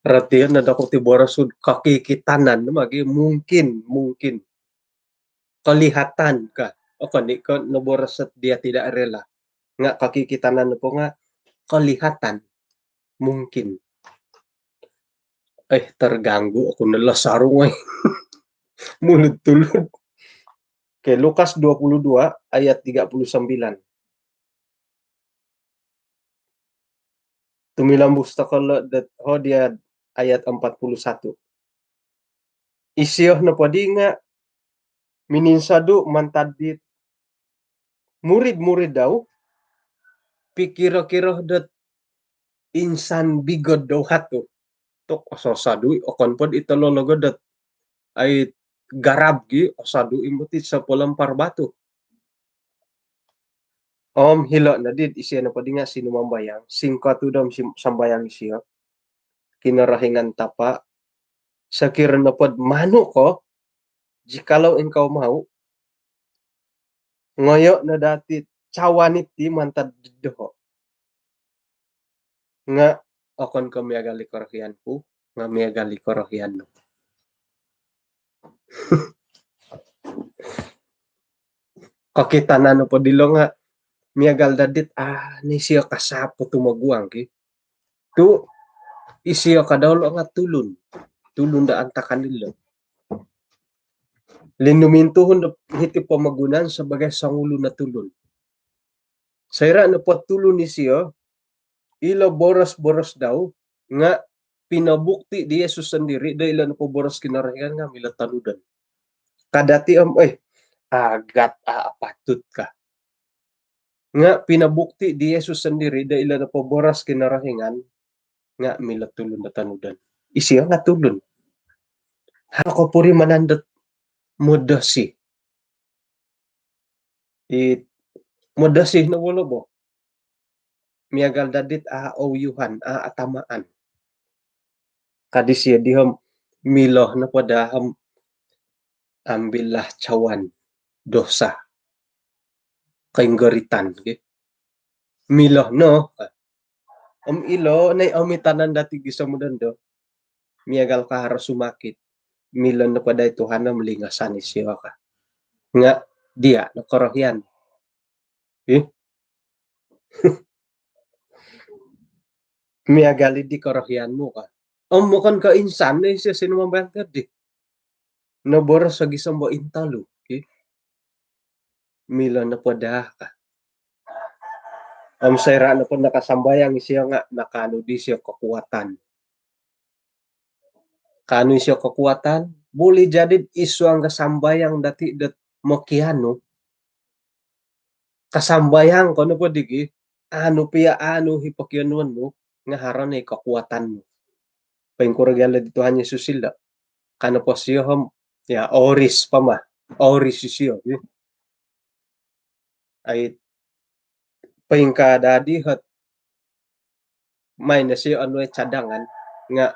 rati no doko' ti boros do kokikitanan, magi mungkin, mungkin. Kelihatan ka. Okon i' ko' noboros it dia tidak rela. Nga' kokikitanan nopo nga' kelihatan. Mungkin. Eh, terganggu aku nela sarung, eh. Mulut tulun. Oke, Lukas dua puluh dua ayat tiga puluh sembilan. Tumilombus toko' lo' dot, ho, dia ayat empat puluh satu. Isio nopo di nga' mininsodu' mantad dit murid-murid dau, pikiro-kiro dot insan bigod dau hatu. Tu' ososodu' i', okon pod i' tolologo dot ai garab gi, osodu' i' moti sapalampar batu. Om hilo' noddi isio nopo di nga' sinumambayang, singkotud om sim-, sambayang isio, Kinorohingan Tapa', sokiro nopod manu' ko, jikalau engkau mau, ngoyo' no dati' cawan iti mantad doho'. Nga' okon ko' miagal i korohian ku, nga' miagal i korohian nu. Kokitanan nopo dilo' nga' miagal dadit, ah, ni sio kasap po tumoguang ki. Tu' isio kadau lo' nga' tulun. Tulun do antakan ilo'. Linumintuhun do hiti pomogunan sabagai songulun o tulun. Soira' nopo tulun isio, ilo boros-boros dau nga' pinobukti di Yesus sondiri' do ilo nopo boros Kinorohingan nga' milo tonudon. Kada' ti om, eh, agat, a' apatut ka. Nga' pinobukti di Yesus sondiri' do ilo nopo boros Kinorohingan nga' milo tulun do tonudon. Isio nga' tulun. Haro kopurimanan dot modosi. I modosi no bolo bo. Miagal dadit a' ouyuhan, a' atamaan. Kadi sio di om milo nopo daa om ambillah cawan dosa. Koinggoritan, ki. Milo no. Om ilo nai omitanan dati' gisom do ndo. Miagal ka haro sumakit. Milo nopo daa i Tuhan om lingasan isio ka. Nga' dia' no korohian. Ih. Miagal i di korohian mu ka. Om okon ko' insan no isio sinumambayang tadi. Noboros o gisom bo intolu, ki. Milo nopo daa ka. Om soira' nopo nakasambayang isio nga' nakaanu di isio kekuatan. Kaanu isio kekuatan, boleh jadi id suang kasambayang dati' dot mokianu. Kasambayang ko nopo di gi, anu pia anu i pokionuon nu, nga' haro no i kekuatan nu. Poingkuro gia lo di Tuhan Yesus ilo. Ka nopo sio om, ya, oris pama, oris isio, ya. Ai, poingkaa dadi hot main no sio onuai cadangan, nga'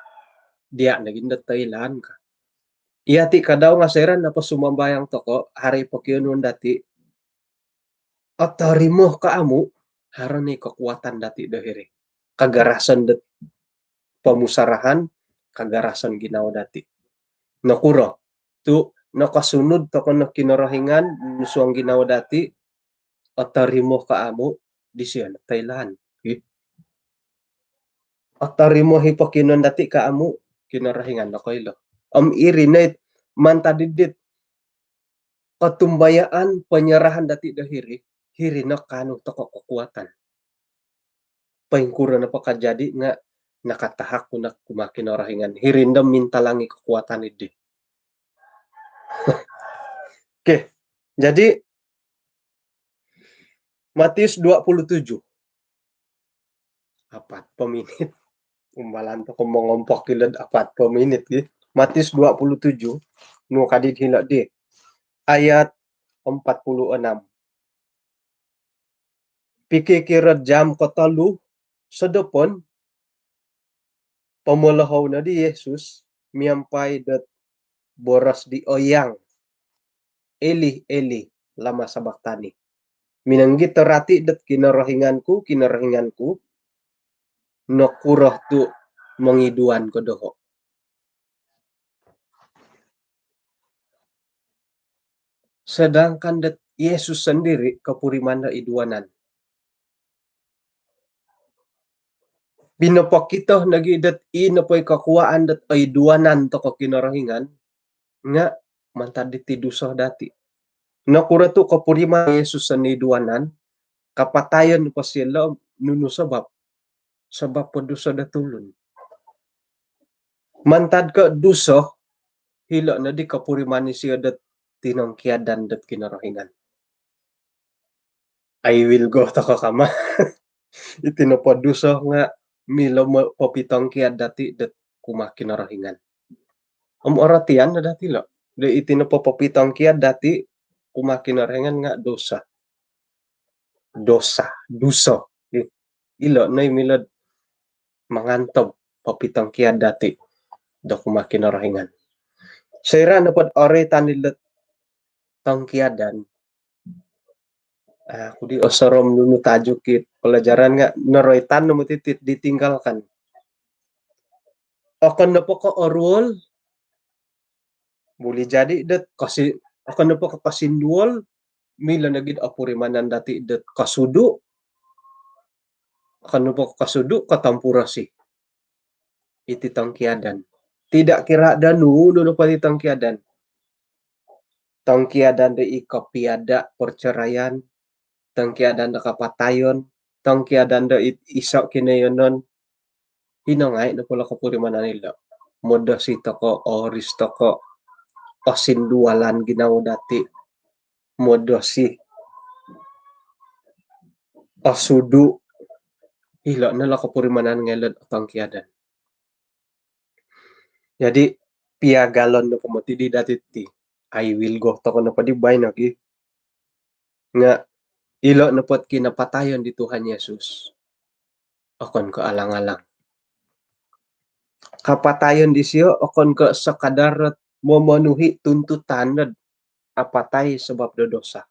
dia' nogi ndo toilaan ka. Iyati' kadau nga' soira' nopo sumambayang toko', haro i pokionuon dati', otorimo ko amu', haro no i kekuatan dati' do hiri. Kagarasan dot pomusarahan, kagarasan ginawo dati'. Nokuro? Tu' nokosunud toko' no Kinorohingan id suang ginawo dati', otorimo ko amu', disio no toilaan. Ih. Otorimo i pokionuon dati' ko amu', Kinorohingan no koilo. Om iri no it mantad id dit kotumbayaan, penyerahan dati' do hiri, hiri no kaanu toko' kekuatan. Poingkuro nopo kajadi nga' nakatahak ku no kumaa Kinorohingan. Hiri ndo mintalangi kekuatan idi. Oke, jadi Matius dua puluh tujuh. Apat po minit. Umbalan toko' mongompok ilo apat po minit, gi. Matius dua puluh tujuh, nu kadi hilo di. Ayat empat puluh enam. Pikikiro jam kotolu sodopon, pomolohou no di Yesus miampai dot boros di oyang, "Eli, Eli, lama sabaktani?" Minonggitorati dot, "Kinorohingan ku, Kinorohingan ku, nokuro tu mongiduan ko doho?" Sedangkan dot Yesus sendiri kopuriman do iduanan. Pinopokito nogi dot i nopo i kokuaan dot oiduanan toko Kinorohingan nga mantad diti duso dati. Nokuro tu kopuriman Yesus seni iduanan, kapatayon po silo, nunu sabab? Sabab po duso do tulun. Mantad ko duso, hilo nodi kopuriman isio dot tinongkiadan dot Kinorohingan. Ai wilgo toko kama. Iti nopo duso nga milo mo popitongkiad dati dot kumaa Kinorohingan. Om orotian no dati lo. Do iti nopo popitongkiad dati kumaa Kinorohingan nga dosa. Dosa, duso. I-, ilo no i milo mangantob popitongkiad dati do kumaa Kinorohingan. Soira nopo dot oroitan ilo tongkiadan, ah, aku di osorou nunu tajuk it pelajaran nga noroitan no moti it ditinggalkan. Okon nopo ko oruol, boleh jadi dot kosi-, okon nopo ko kosinduol, milo nogi dot opurimanan dati dot kosudu, okon nopo ko kosudu, kotompurosi. Iti tongkiadan. Tidak kira do nunu nopo iti tongkiadan. Tongkiadan do i kopiada perceraian, tongkiadan do kapatayon, tongkiadan do i-, iso kinoyonon. Hino ngai nopo lo kopurimanan ilo. Modosi toko, ooris toko, osindualan ginawo dati. Modosi, osudu, ilo no lo kopurimanan ngai lo tongkiadan. Jadi, piagalon nopo moti di dati ti. Ai wilgo toko nopo di baino ki. Nga ilo nopo dot kinapatayon di Tuhan Yesus, okon ko alang-alang. Kapatayon disio okon ko sekadar dot memenuhi tuntutan dot apatai sebab do dosa.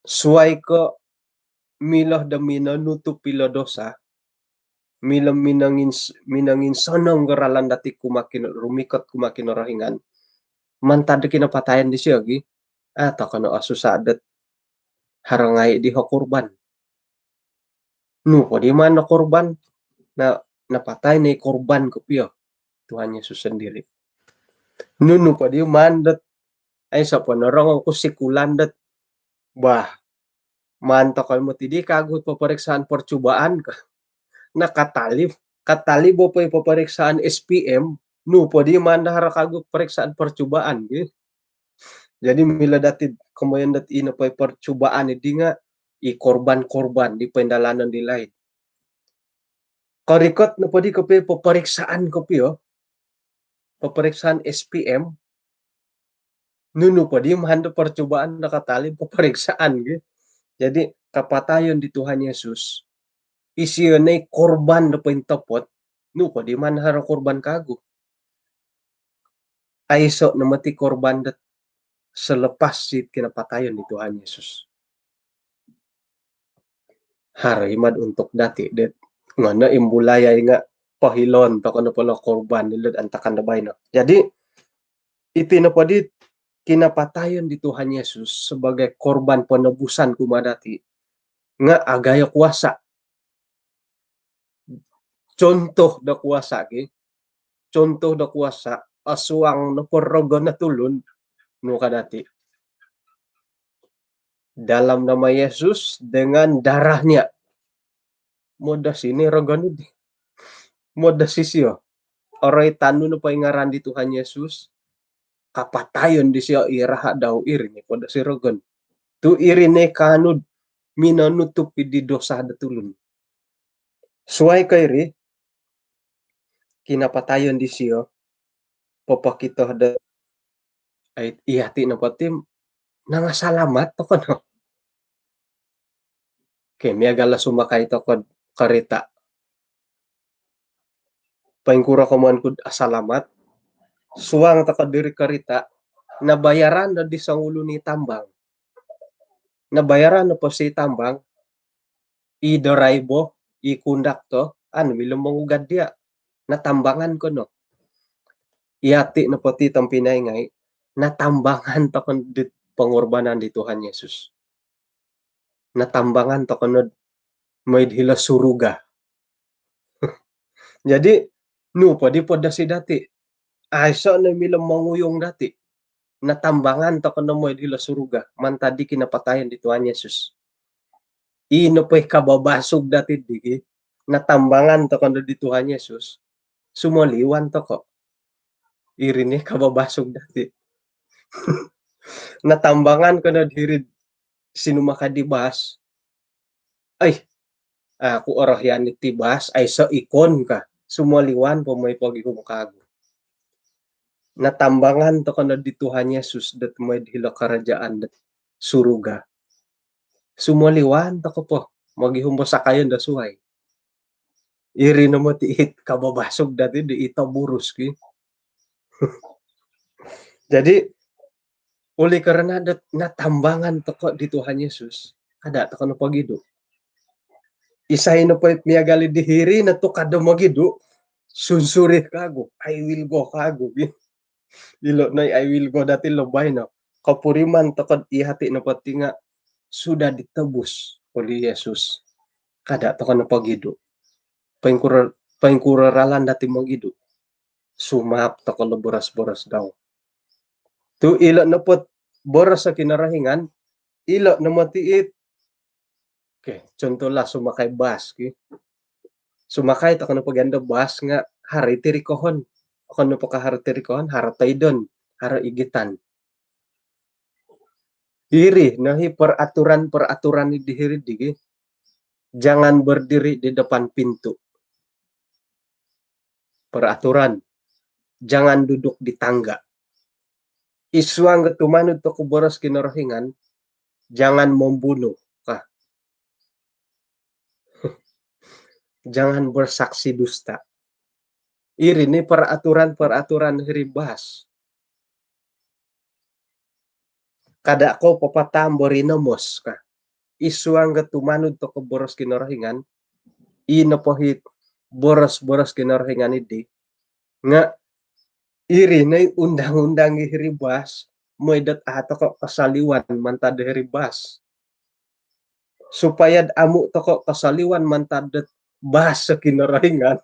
Suai ko milo do minonutup ilo dosa, milo minongins-, minonginsonong do ralan dati kumaa Kino-, rumikot kumaa Kinorohingan. Mantad do kinapatayon disio gi, ah, toko no osusa dot haro ngai di ho korban. Nu po di maan do korban, na, napatai no i korban kopio, Tuhan Yesus sendiri. Nunu po di maan dot, ai, sopo norongou ku sikulan dot, bah, maan toko moti di kagu peperiksaan percubaan ka. Na katalib, katalib po i peperiksaan S P M, nu po di maan do haro kagu periksaan percubaan, gitu. Jadi milo dati komoyon dot ino po i percubaan di nga i korban-korban di poindalanon di laid. Korikot nopo di kopio peperiksaan kopio, peperiksaan S P M, nunu po di maan do percubaan do katalib peperiksaan, gitu. Jadi kapatayon di Tuhan Yesus, isio no i korban do pointopot, nu po di maan haro korban kagu. Aiso no moti korban dot selepas di kinapatayon di Tuhan Yesus. Haro i maan untuk dati dot ngono imbulai ai nga pohilon toko nopo lo korban ilo antakan do baino. Jadi iti nopo di kinapatayon di Tuhan Yesus sebagai korban penebusan kumaa dati nga agayo kuasa. Contoh do kuasa ki. Contoh do kuasa, osuang nopo rogon o tulun, nu ka dati. Dalam nama Yesus, dengan darahnya. Modosi no i rogon di. Modosi isio. Oroitan nu nopo i ngaran di Tuhan Yesus, kapatayon disio i raha dau, iri no i podosi rogon. Tu iri no i kaanu do minonutup di dosa do tulun. Suai ko iri, kinapatayon disio popokito do Ai, iyati' nopo ti nangasalamat toko' no. Okey, miagal lah sumakai toko' karita'. Poingkuro komoyon ku'd asalamat? Suang toko' diri karita', nabayaran no di songulun i tambang. Nabayaran no po si tambang, i driver, i konduktor, anu milo mongugad diya'. Natambangan ko no. Iyati' nopo ti tompinai ngai', natambangan toko' no di pengorbanan di Tuhan Yesus. Natambangan toko' nod moi'd hilo suruga. Jadi, nu po di podosi dati'? Aiso' no milo monguyung dati'. Natambangan toko' no moi'd hilo suruga mantad di kinapatayan di Tuhan Yesus. Ino po i kababasug dati' digi, natambangan toko' no di Tuhan Yesus, sumoliwan toko'. Iri ni kababasug dati'. Natambangan ko no diri'd sinumakai di bas. Ai, aku orohian iti bas, aiso' ikon ka. Sumoliwan po moi pogihum kagu. Natambangan toko' no di Tuhan Yesus dot moi'd hilo karajaan dot suruga. Sumoliwan toko' po mogihum bo sakayon do suwai. Iri no moti it kababasug dati' di ito burus ki. Jadi, oleh karana dot natambangan toko' di Tuhan Yesus, kada' toko' no pogidu'. Isai nopo i miagal di hiri no tukad do mogidu', sunsuri kagu, I will go kagu. Ilo' no i I will go dati' lo baino. Kopuriman toko'd iyati' nopo ti nga' sudah ditebus oleh Yesus. Kada' toko' no pogidu'. Poingkuro, poingkuro ralan dati' mogidu'? Sumaap toko' lo boros-boros dau. Tu' ilo' nopo't boros o Kinorohingan, ilo' no moti it. Okey, contohlah sumakai bas ki. Sumakai toko' nopo gia do bas nga' haro i tirikohon. Okon nopo ko' haro tirikohon, haro toidon, haro igitan. Iri no i peraturan-peraturan di hiri digi. Jangan berdiri di depan pintu. Peraturan, jangan duduk di tangga. Id suang do tumanud toko' boros Kinorohingan, jangan membunuh ka. Jangan bersaksi dusta. Iri ni peraturan-peraturan hiri bas. Kada' kou papataam bo rinomos ka. Id suang do tumanud toko' boros Kinorohingan, ii nopo i boros-boros Kinorohingan iddi nga' iri no i undang-undang i hiri bas, moi dot a' toko' kosoliwan mantad do hiri bas. Supaya'd amu' toko' kosoliwan mantad dot bahasa Kinorohingan.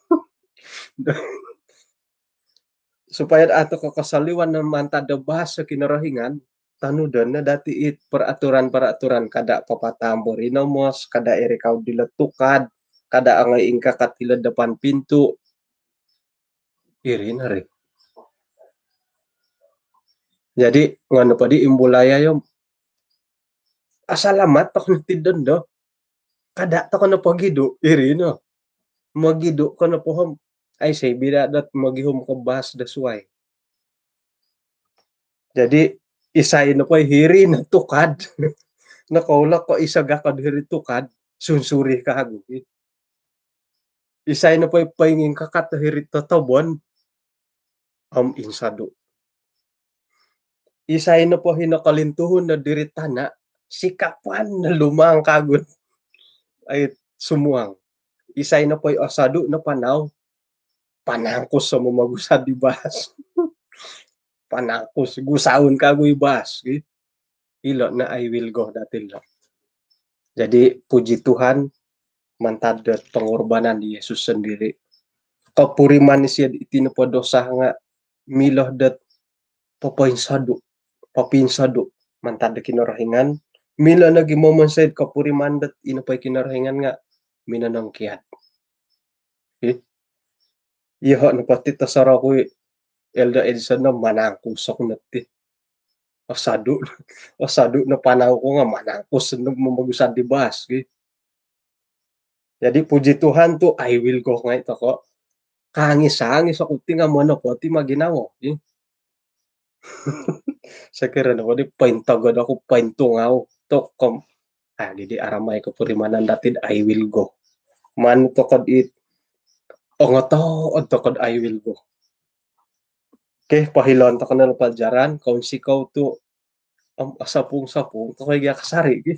Supaya'd a' toko' kosoliwan mantad do bahasa Kinorohingan, tonudon no dati' it peraturan-peraturan, kada' papataam bo rinomos, kada' irikau dilo tukad, kada' ongoi ingkakat ilo depan pintu. Iri no ri. Jadi, nganu podi imbulaya yo, asalamat toko' no ti dondo. Kada' toko' no pogidu', iri no. Mogidu' ko nopo om, aiso i bida' dot mogihum ko bas do suwai. Jadi, isai nopo i hiri no tukad. Nokoulok ko' iso gakod hiri tukad, sunsuri kagu. Isai nopo i poingingkakat do hiri totobon, om insodu'. Isai nopo i nokolintuhun do diri tana', sikapan no lumaang kagu. Ai, sumuang. Isai nopo i osodu' no panau, panangkus o momogusa di bas. Panangkus, gusaon kagu i bas, ki. Ilo' no I will go dati' lo. Jadi, puji Tuhan, mantad dot pengorbanan di Yesus sendiri. Kopuriman isio iti nopo dosa nga' milo dot popoinsodu', popiinsodu' mantad do Kinorohingan. Milo nogi momonsoi'd kopuriman dot ino po i Kinorohingan nga' minonongkiad. Ih. Iyoho' nopo ti tosorou ku i Elder Edison no manangkus oku no ti. Osodu', osodu' no panau ku nga' manangkus no momogusa di bas, ki. Jadi, puji Tuhan tu I will go ngai' toko'. Kaangis-angis oku ti nga' mono po ti ma ginawo, ki. Sokiro nopo di pointogod oku, pointungau tokou. Ah, jadi aramai kopurimanan dati, I will go. Maan tokou it ongotood tokou, I will go. Okey, pohiloon tokou no pelajaran, kounsikou tu om osopung-sopung tokou gia kasari, ki.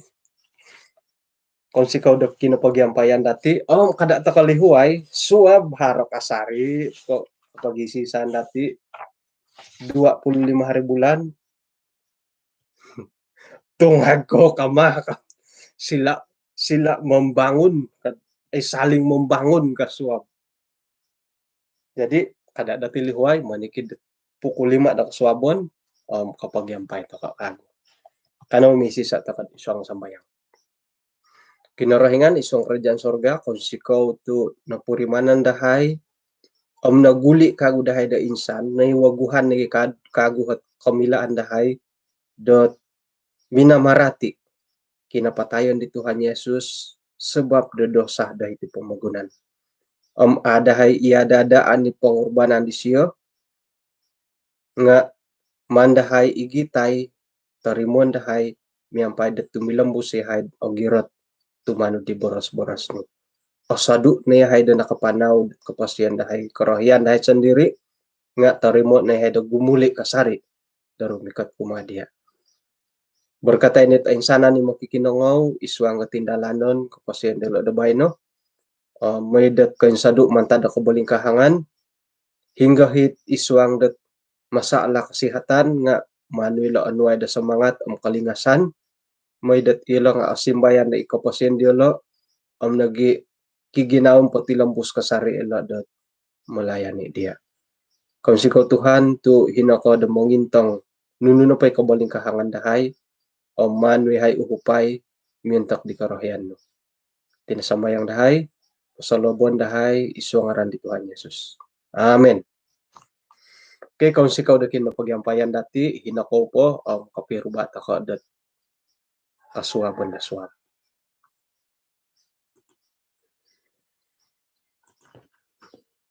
Kounsikou do kinopogiampayan dati, om kada tokou lihuai, suab haro kasari ko, kopogisisan dati dua puluh lima hari bulan. Tungag ko kama ka. Sila, sila membangun ka, eh, saling membangun ka suab. Jadi, kada dati lihuai, monikid pukul lima do kosuabon, om kopogiampai tokou kagu. Kanou misisa tokou id suang sambayang. Kinorohingan id suang kerajaan sorga, kounsikou tu nopurimanan dahai om noguli kagu dahai do insan, noiwoguhan nogi ka-, kagu ot komilaan dahai dot minamarati kinapatayon di Tuhan Yesus sebab do dosa dahai ti pomogunan. Om a dahai iada-adaan di pengorbanan disio, nga maan dahai igitai, torimoon dahai miampai do tumilombus iyahai ogirot tumanud di boros-boros nu. Osodu no iyahai do nakapanau koposion dahai, korohian dahai sondiri, nga torimo no iyahai do gumuli kasari do rumikot kumaa dia. Berkatai no it oinsanan i mokikinongou id suang kotindalanon koposion diolo do baino. Om mooi dot koinsodu mantad do kobolingkahangan, hinggo hit id suang dot masalah kesihatan, nga maan ilo onuai do semangat om kolingasan. Mooi dot ilo nga osimbayan do i koposion diolo, om nogi kiginawo potilombus kasari ilo dot melayani dia. Kounsikou Tuhan tu hino ko do mongintong nunu nopo i kobolingkahangan dahai, om maan iyahai uhupai miontok di korohian nu. Iti no sambayang dahai, posolobon dahai id suang ngaran di Tuhan Yesus. Amin. Okey, kounsikou do kinopogiampayan dati, hino ko po, om kopiruba tokou dot kosuabon do suab.